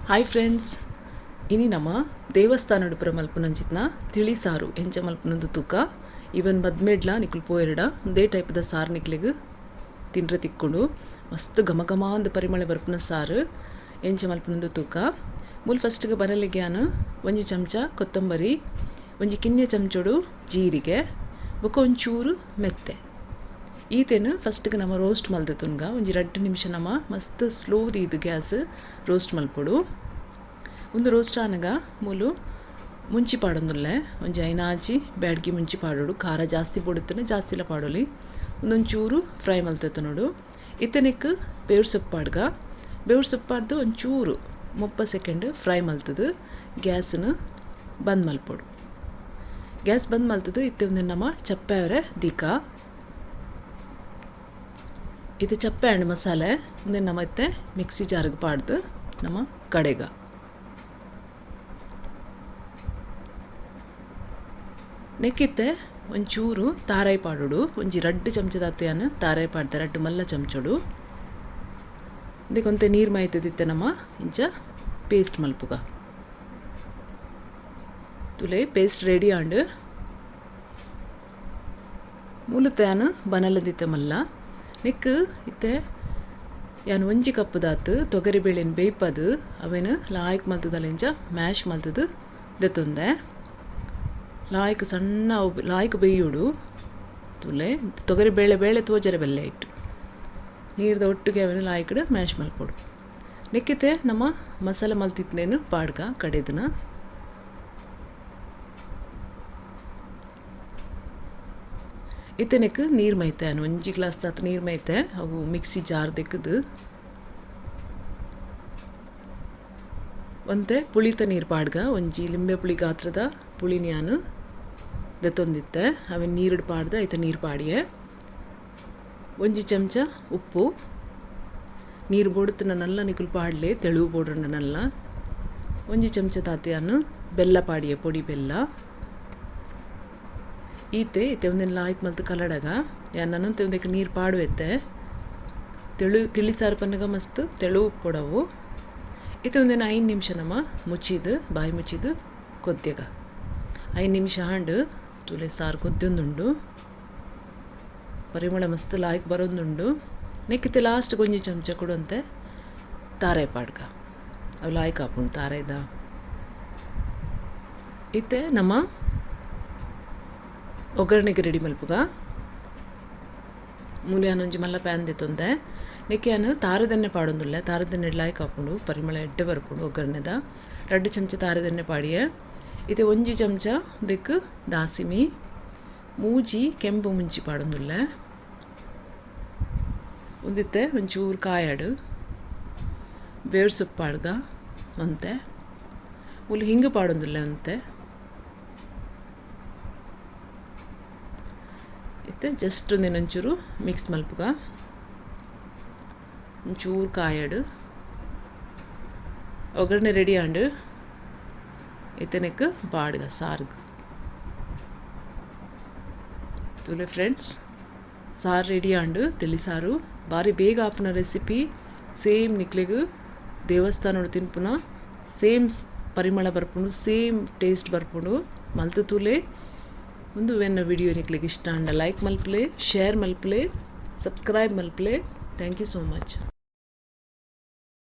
Hi friends, ಇನಿ ನಮ ದೇವಸ್ಥಾನಡ್ ಪುರ ಮಲ್ಪುನಂಚಿತ್ನ ತಿಳಿ ಸಾರು ಎಂಚ ಮಲ್ಪುನಂದು ತೂಕ. ಇವನ್ ಮದ್ಮೆಡ್ಲ ನಿಕುಲು ಪೋಯೆರ್ಡ ಉಂದೇ ಟೈಪ್ದ ಸಾರು ನಿಕ್ಲೆಗ್ ತಿನ್ರೆ ತಿಕ್ಕುಂಡು. ಮಸ್ತ್ ಘಮ ಘಮ ಅಂದ್ ಪರಿಮಳ ಬರ್ಪುನ ಸಾರು ಎಂಚ ಮಲ್ಪುನಂದು ತೂಕ. ಮೂಲು ಫಸ್ಟ್ಗೆ ಬರಲಿಗೆ ಯಾನ್ ಒಂಜಿ ಚಮಚ ಕೊತ್ತಂಬರಿ, ಒಂಜಿ ಕಿನ್ಯ ಚಮಚೊಡು ಜೀರಿಗೆ, ಬೊಕ ಒಂಚೂರು ಮೆತ್ತೆ. ಈತೆನ್ ಫಸ್ಟ್ಗೆ ನಮ ರೋಸ್ಟ್ ಮಲ್ದತುನ್ಗ ಒಂಜಿ 2 ನಿಮಿಷ ನಮ ಮಸ್ತ್ ಸ್ಲೋ ದೀದ್ ಗ್ಯಾಸ್ ರೋಸ್ಟ್ ಮಲ್ಪೊಡು. ಉಂದು ರೋಸ್ಟ್ ಆನಗ ಮೂಲು ಮುಂಚಿ ಪಾಡೊಂದುಲ್ಲೆ, ಒಂಜಿ ಐನಾಜಿ ಬ್ಯಾಡ್ಗಿ ಮುಂಚಿ ಪಾಡೋಡು. ಖಾರ ಜಾಸ್ತಿ ಪೊಡುತ್ತನೆ ಜಾಸ್ತಿಲ ಪಾಡೊಲಿ. ಒಂದೊಂಚೂರು ಫ್ರೈ ಮಲ್ತತನೋಡು. ಇತ್ತನೆಕ್ ಬೇವು ಸೊಪ್ಪು ಪಾಡ್ಗ. ಬೇವು ಸೊಪ್ಪು ಪಾಡ್ದು ಒಂಚೂರು 30 ಸೆಕೆಂಡ್ ಫ್ರೈ ಮಲ್ತದು ಗ್ಯಾಸ್ನ ಬಂದ್ ಮಲ್ಪೊಡು. ಗ್ಯಾಸ್ ಬಂದ್ ಮಲ್ತದು ಇತ್ತೆ ಒಂದು ನಮ್ಮ ಚಪ್ಪೆ ಅವರೆ ದಿಕ್ಕ. ಇದು ಚಪ್ಪೆ ಹಣ್ಣು ಮಸಾಲೆ ಒಂದೇ ನಮ್ಮ ಇತ್ತೆ ಮಿಕ್ಸಿ ಜಾರಿಗೆ ಪಾಡ್ದು ನಮ್ಮ ಕಡೆಗ. ನೆಕ್ಕಿತ್ತೆ ಒಂಚೂರು ತಾರಾಯಿ ಪಾಡೋಡು. ಒಂಜಿ 2 ಚಮಚದಾತೆಯನ್ನು ತಾರಾಯಿ ಪಾಡ್ದೆ, 2 ಮಲ್ಲ ಚಮಚೋಡು. ಇದಕ್ಕೊಂತೆ ನೀರು ಮಾಯ್ತದಿತ್ತೆ ನಮ್ಮ ಇಂಚ ಪೇಸ್ಟ್ ಮಲ್ಪುಗ. ತುಲೆ ಪೇಸ್ಟ್ ರೆಡಿ ಆಂಡು. ಮೂಲತಾನು ಬನಲದಿತ್ತೆ ಮಲ್ಲ ನೆಕ್ ಇತ್ತೆ ಯಾನ್ ಒಂಜಿ ಕಪ್ಪುದಾತು ತೊಗರಿ ಬೇಳೆನ್ ಬೇಯ್ಪದು ಅವೇನು ಲಾಯ್ಕ್ ಮಲ್ತದಲ್ಲ ಇಂಚ ಮ್ಯಾಶ್ ಮಲ್ತದು ದೆತ್ತೊಂದೆ. ಲಾಯ್ಕ್ ಸಣ್ಣ ಲಾಯ್ಕ್ ಬೇಯೋಡು. ತುಲೆ ತೊಗರಿ ಬೇಳೆ ಬೇಳೆ ತೋಜರೆ ಬೆಲ್ಲ ಇಟ್ಟು ನೀರ್ದ ಒಟ್ಟಿಗೆ ಅವೇನು ಲಾಯ್ಕಡೆ ಮ್ಯಾಶ್ ಮಲ್ಪೊಡು. ನೆಕ್ಕಿತೆ ನಮ್ಮ ಮಸಾಲೆ ಮಲ್ತಿತ್ತನೇನು ಪಾಡ್ಗ ಕಡೆದನ. ಇತ್ತೆ ನೆಕ್ ನೀರು ಮೈತೆ ಒಂಜಿ ಗ್ಲಾಸ್ ತಾತ್ ನೀರು ಮೈತೆ ಅವು ಮಿಕ್ಸಿ ಜಾರ್ ದೆಕ್ಕದು. ಒಂತೆ ಪುಳಿತ ನೀರು ಪಾಡ್ಗ. ಒಂಜಿ ಲಿಂಬೆ ಪುಳಿ ಗಾತ್ರದ ಪುಳಿ ನಾನು ದೆತ್ತೊಂದಿತ್ತೆ ಅವೆ ನೀರು ಪಾಡ್ದ ಐತ ನೀರು ಪಾಡಿಯೆ. ಒಂಜಿ ಚಮಚ ಉಪ್ಪು. ನೀರು ಬೋಡುತ್ತ ನಲ್ಲ ನಿಕುಲು ಪಾಡ್ಲೆ, ತೆಳುವು ಬೋಡ್ರಣ್ಣ ನಲ್ಲ. ಒಂಜಿ ಚಮಚ ತಾತಿಯನ್ನು ಬೆಲ್ಲ ಪಾಡಿಯೆ, ಪೊಡಿ ಬೆಲ್ಲ. ಈತೆ ಇತ್ತೆ ಒಂದಿನ ಲಾಯ್ಕ್ ಮಲ್ತು ಕಲಡಗ ಯಾನ್ ನನ್ನಂತೆ ಒಂದಕ್ಕೆ ನೀರು ಪಾಡುವೆತ್ತೆ. ತಿಳಿ ಸಾರು ಪನ್ನಗ ಮಸ್ತ್ ತೆಳು ಪೊಡವು. ಇತ್ತೆ ಒಂದಿನ 5 ನಿಮಿಷ ನಮ್ಮ ಮುಚ್ಚಿದು ಬಾಯಿ ಮುಚ್ಚಿದು ಕೊದ್ಯಗ. 5 ನಿಮಿಷ ಹಾಂಡು ತುಲೆ ಸಾರು ಕೊದ್ದೊಂದುಂಡು. ಪರಿಮಳ ಮಸ್ತ್ ಲಾಯ್ಕ್ ಬರೋದುಂಡು. ನೆಕ್ಕಿತ್ತೆ ಲಾಸ್ಟ್ ಒಂಜಿ ಚಮಚ ಕೊಡುವಂತೆ ತಾರಾಯಿ ಪಾಡ್ಗ. ಅವು ಲಾಯ್ಕ್ ಆಪುಂಡು ತಾರಾಯ್ದ. ಇತ್ತೆ ನಮ್ಮ ಒಗ್ಗರಣೆಗೆ ರೆಡಿ ಮಲ್ಪುಗ. ಮೂಲೆ ಒಂಜಿ ಮಲ್ಲ ಪ್ಯಾನ್ ದೆತ್ತೊಂದೆ. ನೆಕ್ಕೆ ಯಾನು ತಾರದೆಣ್ಣೆ ಪಾಡೊಂದುಲ್ಲೆ. ತಾರದೆಣ್ಣೆ ಲಾಯ್ಕ್ ಆಪುಂಡು, ಪರಿಮಳ ಎಡ್ಡೆ ಬರ್ಪುಂಡು ಒಗ್ಗರಣೆದ. 2 ಚಮಚ ತಾರದೆಣ್ಣೆ ಪಾಡಿಯೆ. ಇತ್ತೆ ಒಂಜಿ ಚಮಚ ದಿಕ್ಕು ದಾಸಿಮಿ, ಮೂಜಿ ಕೆಂಪು ಮುಂಚಿ ಪಾಡೊಂದುಲ್ಲೆ. ಒಂದಿತ್ತೆ ಒಂಚೂರು ಕಾಯಾಡು, ಬೇರು ಸೊಪ್ಪು ಪಾಡ್ಗ ಒಂತೆ, ಮೂಲು ಹಿಂಗೆ ಪಾಡೊಂದುಲ್ಲೆ ಒಂತೆ. ಇತ್ತೆ ಜಸ್ಟ್ ಒಂದಿನೊಂಚೂರು ಮಿಕ್ಸ್ ಮಲ್ಪುಗ. ಒಂಚೂರು ಕಾಯಾಡು. ಒಗ್ಗರಣೆ ರೆಡಿ ಆಂಡು. ಇತ್ತನೆಕ್ ಪಾಡ್ಗ ಸಾರ್ಗ್. ತುಲೆ ಫ್ರೆಂಡ್ಸ್, ಸಾರು ರೆಡಿ ಆಂಡು. ತಿಳಿ ಸಾರು ಬಾರಿ ಬೇಗ ಆಪುನ ರೆಸಿಪಿ. ಸೇಮ್ ನಿಕ್ಲೆಗ್ ದೇವಸ್ಥಾನಡ್ ತಿನ್ಪುನ ಸೇಮ್ ಪರಿಮಳ ಬರ್ಪುಂಡು, ಸೇಮ್ ಟೇಸ್ಟ್ ಬರ್ಪುಂಡು. ಮಲ್ತು ತುಲೆ. ಒಂದು ವೆನ್ನ ವಿಡಿಯೋ ನಿಕ್ಲೆಗ್ ಇಷ್ಟ ಆಂಡ ಲೈಕ್ ಮಲ್ಪುಲೆ, ಶೇರ್ ಮಲ್ಪುಲೆ, ಸಬ್ಸ್ಕ್ರೈಬ್ ಮಲ್ಪುಲೆ. Thank you so much.